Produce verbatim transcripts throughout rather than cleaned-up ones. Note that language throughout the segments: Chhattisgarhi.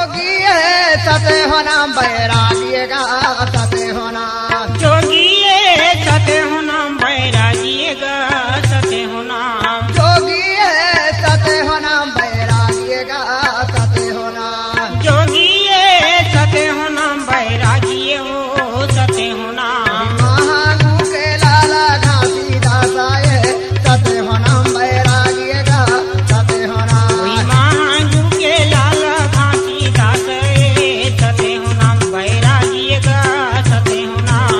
जोगी ए सते हो नाम बैरागी गा सते हो नाम। जोगी ए सते हो नाम बैरागी गा सते हो नाम। जोगी ए सते हो नाम बैरागी गा सते हो नाम। जोगी ए सते हो नाम बैरागी हो सते हो नाम। महागु के लाला घासीदास ए सते हो नाम बैरागी गा सते हो नाम। ओई महागु के लाला घासीदास ए सते हो नाम बैरागी गा सते हो नाम।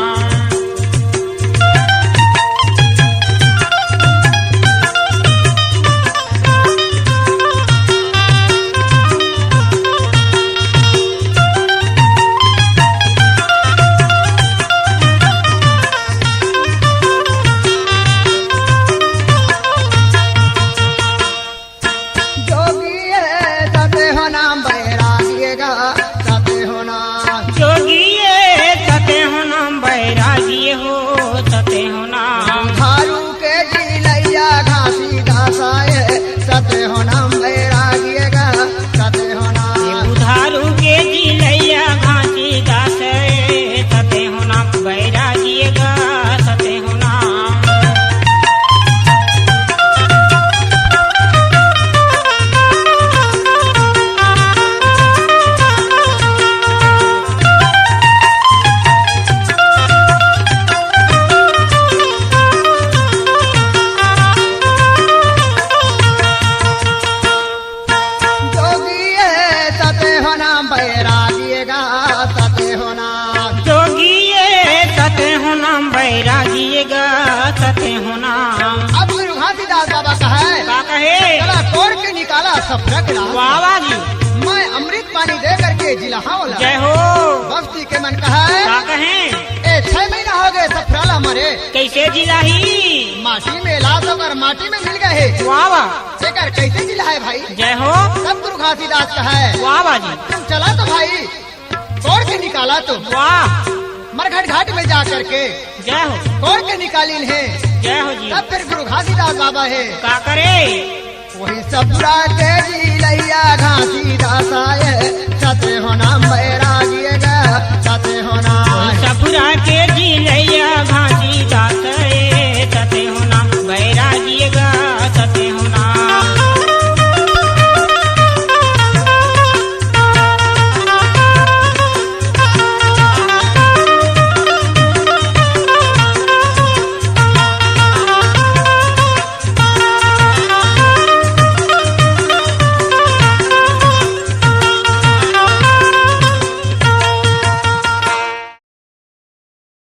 जोगी ए सते हो नाम बैरागी गा सते हो नाम। जोगी ए सते हो नाम बैरागी हो सते हो नाम। बुधारू के जिलैया घासीदास ए सते हो नाम बैरागी गा सते हो नाम। बुधारू के जिलैया घासीदास ए सते हो नाम बैरागी गा सते हो नाम। जोगी ए सते हो नाम बैरागी गा सते हो नाम। जोगी ए सते हो नाम बैरागी गा सते हो नाम। अब गुरु घासीदास बाबा कहे, का कहे? चला कोर के निकाला सफरा के लाल। वाह वाह जी। मैं अमृत पानी दे करके जिलाहूं ला। जय हो। भक्ति के मन कहे, का कहे? ए छह महीना हो गए सफरा ला मरे। कैसे जिलाही? माटी में लाश ओकर माटी में मिल गए हे। वाह वाह। एकर कैसे जिलाहे भाई? जय हो। तब गुरु घासीदास कहे, वाह वाह जी। तुम चला तो भाई, कोर के निकाला तो। वाह। मरघट घाट में जा करके जय हो। कोर के निकालिन हे। जय हो जी। तब फिर गुरु घासीदास बाबा हे। का करे? वही सफरा के जिलैया घासीदास ए सते हो नाम बैरागी गा सते हो नाम।